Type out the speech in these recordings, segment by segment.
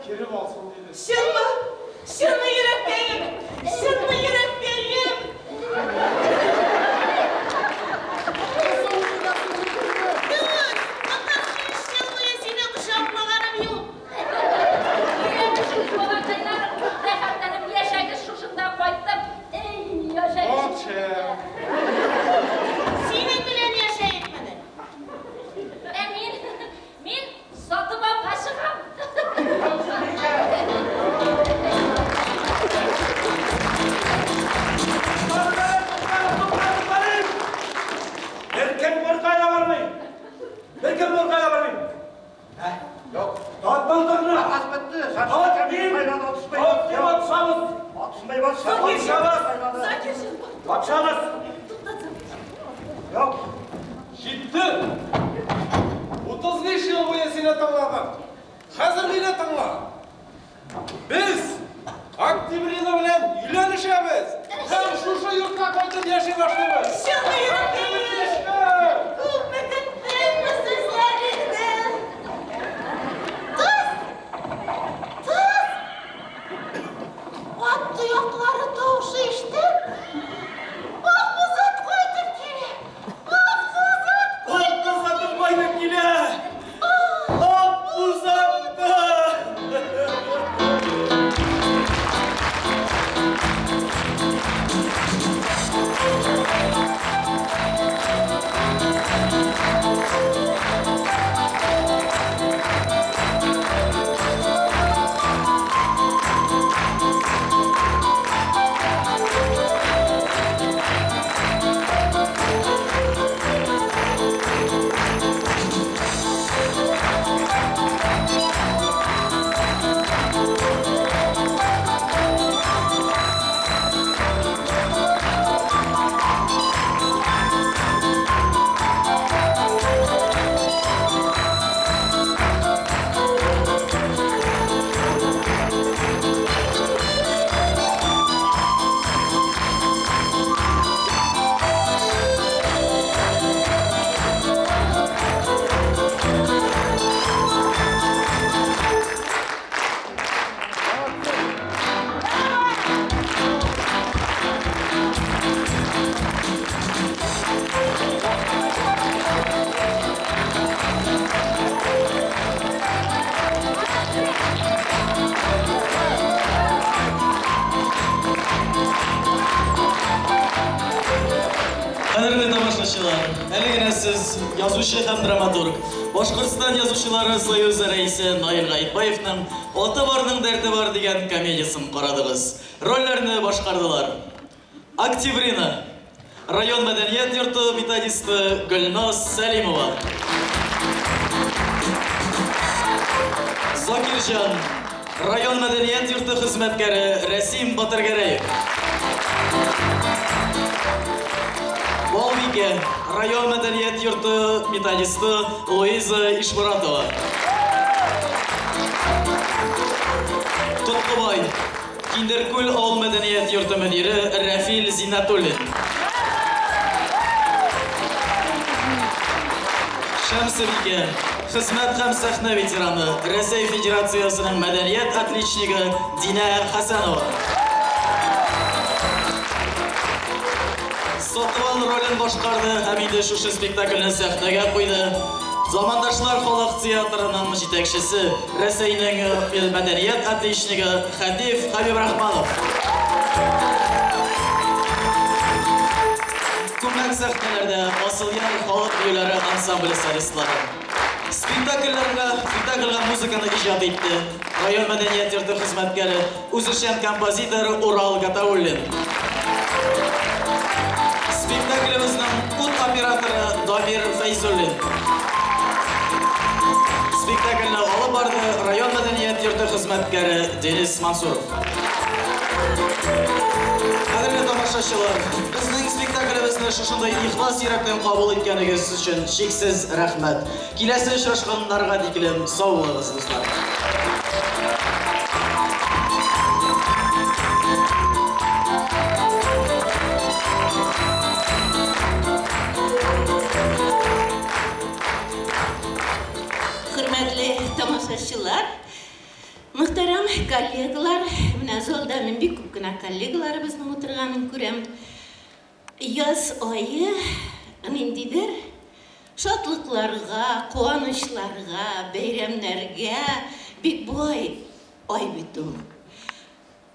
кереп алсын, диде. Чынмы? Чынмы, йөрәккәем? Чынмы, йөрәккәем? Дус, 35 ел буе сине кочаклаганым юк. Өйләнешегез, балакайларым, рәхәтләнеп яшәгез шушында кайтып. Эй, яшәгез. Патша. Синең белән яшәекмени? Ә мин, мин Сатыбалга чыгам. Беркем беркая да бармый. Беркем беркая да бармый. Ә, юк. Тот мылтыкны. Аз бетте. Тот мин. Тот мин патшабыз. Патшабыз. Закирҗан, Патшабыз. туктатсам. Юк. Җитте! 35 ел буе сине тыңладым. Хәзер мине тыңла. Без Октябрина белән өйләнешәбез. Һәм шушы йортка кайтып яши башлыйбыз. Чынмы, йөрәккәем? Күпме көттем бу сүзләреңне. Дус! Дус! Ат тояклары тавышы ишетеп, Акбүз ат кайтып килә! Акбүз ат! Акбүз атым кайтып килә! Акбүз атым! Кадерле тамашачылар, әле генә сез язучы һәм драматург, Башкортстан язучылары союзы рәисе Наил Гаитбаевның Аты барның дәрте бар дигән комедиясен карадыгыз. Рольләрне башкардылар. Октябрина, район мәдәният йорты методисты Гөлназ Сәлимова. Закирҗан, район мәдәният йорты хезмәткәре Рәсим Батыргәрәев. Балбикә, район мәдәният йорты методисты Луиза Ишмуратова. Котлыбай, Киндеркүл авыл мәдәният йорты мөдире Рәфил Зиннәтуллин. Шәмсебикә, хезмәт һәм сәхнә ветераны, Рәсәй Федерациясенең мәдәният отличнигы Динә Хәсәнова. Сатыбал ролен башкарды һәм инде шушы спектакльне сәхнәгә куйды. Замандашлар халык театрының җитәкчесе, Рәсәйнең мәдәният отличнигы Хәдиф Хәбибрахманов. Күмәк сәхнәләрдә Асылъяр халык биюләре ансамбле солистлары. Спектакльләргә, спектакльгә музыканы иҗат итте. Район мәдәният йорты хезмәткәре, үзешчән композитор Урал Гатауллин. Спектаклебезнең ут операторы Дамир Фәйзуллин. Спектакльне алып барды район мәдәният йорты хезмәткәре Денис Мансуров. Кадерле тамашачылар, безнең спектаклебезне шушындай ихлас йөрәктән кабул иткәнегез өчен чиксез рәхмәт. Киләсе очрашканнарга тиклем сау булыгыз, дуслар. Хөрмәтле тамашачылар, Мөхтәрәм коллегалар, менә залда мин бик күп кенә коллегаларыбызның утырганын күрәм. Яз ае ниндидер шатлыкларга, куанычларга, бәйрәмнәргә бик бай ай бит ул.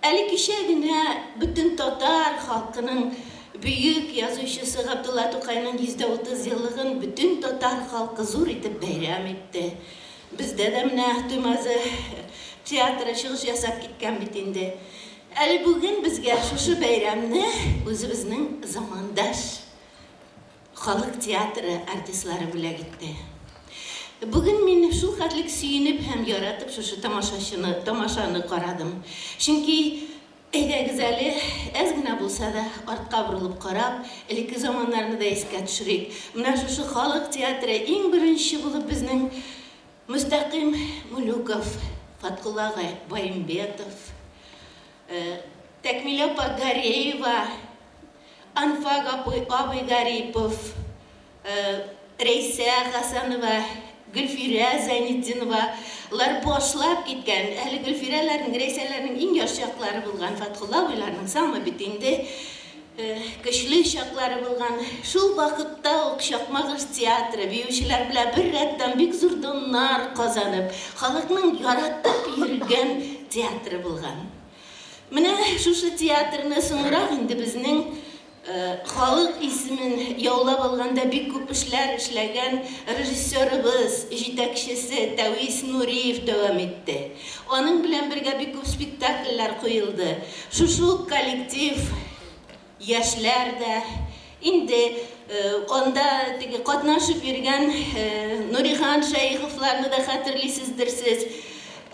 Әле кичә генә бөтен татар халкының бөек язучысы Габдулла Тукайның 130 еллыгын бөтен татар халкы зур итеп бәйрәм итте. Бездә дә менә Туймазы театры чыгыш ясап киткән бит инде. Әле бүген безгә шушы бәйрәмне үзебезнең замандаш халык театры артистлары бүләк итте. Бүген мин шул хәтлек сөенеп һәм яратып шушы тамашачыны, тамашаны карадым. Чөнки әйдәгез әле, әз генә булса да артка борылып карап, элекке заманнарны да искә төшерик. Менә шушы халык театры иң беренче булып безнең Мөстәкыйм Мулюков, Фаткулла Баимбетов, Тәкмилә апа Гареева, Анфак абый Гарипов, Рәйсә Хасанова, Гөлфирә Зәйнетдинова лар башлап киткән. Әле Гөлфирәләрнең, Рәйсәләрнең иң яшь чаклары булган, Фатхулла абыйларның самы бит инде көчле чаклары булган. Шул вакытта ук Чакмагыш театры биючеләр белән бер рәттән бик зур даннар казанып, халыкның яратып йөргән театры булган. Менә шушы театрны соңрак инде безнең халык исемен яулап алганда бик күп эшләр эшләгән режиссерыбыз, җитәкчесе Тәвис Нуриев дәвам итте. Аның белән бергә бик күп спектакльләр куелды. Шушы ук коллектив, яшьләр дә, инде анда теге катнашып йөргән Нурихан Шәеховларны да хәтерлисездер сез,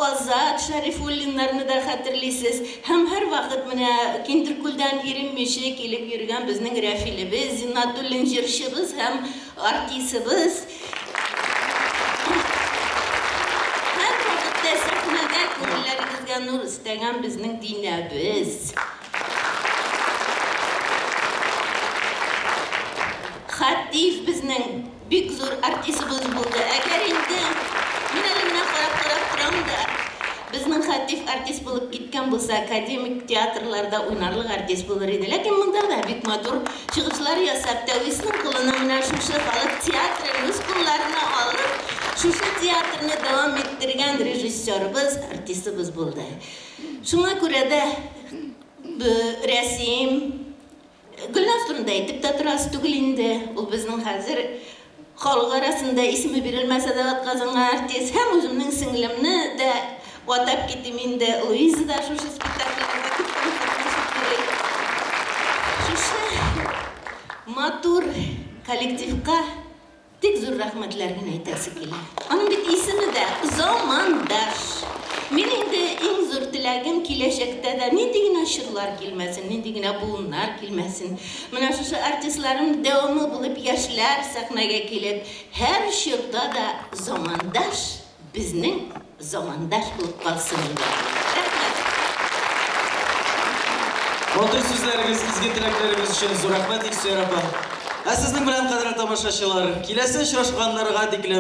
Азат Шәрифуллиннарны да хәтерлисез. Һәм һәрвакыт менә Киндеркүлдән иренмичә килеп йөргән безнең Рәфилебез, Зиннатуллин җырчыбыз һәм артистыбыз. Һәрвакытта сәхнәдә күңелләрегезгә нур өстәгән безнең Динәбез. Хатиф безнең бик зур артистыбыз булды. Әгәр инде мин әле менә карап-карап торам да, безнең Хатиф артист булып киткән булса, академик театрларда уйнарлык артист булыр иде. Ләкин монда да бик матур чыгышлар ясап, Тәвиснең кулына менә шушы халык театрын үз кулларына алып, шушы театрны дәвам иттергән режиссерыбыз, артистыбыз булды. Шуңа күрә дә Рәсим, Гөлназ турында әйтеп тә торасы түгел инде. Ул безнең хәзер халык арасында исеме бирелмәсә дә атказанган артист. Һәм үземнең сеңлемне дә атап китим инде. Луиза да шушы спектакльләрдә күптән катнашып йөри. Шушы матур коллективка Тик зур рәхмәтләр генә әйтәсе килә. Аның бит исеме дә Замандаш. Мин инде иң зур теләгем киләчәктә дә нинди генә чорлар килмәсен, нинди генә буыннар килмәсен, менә шушы артистларым дәвамы булып яшьләр сәхнәгә килеп, һәр чорда да Замандаш безнең замандаш булып калсын иде. Рәхмәт. Матур сүзләрегез, изге теләкләрегез өчен зур рәхмәт, Илсөяр апа. Ә сезнең белән, кадерле тамашачылар, киләсе очрашканнарга тиклем.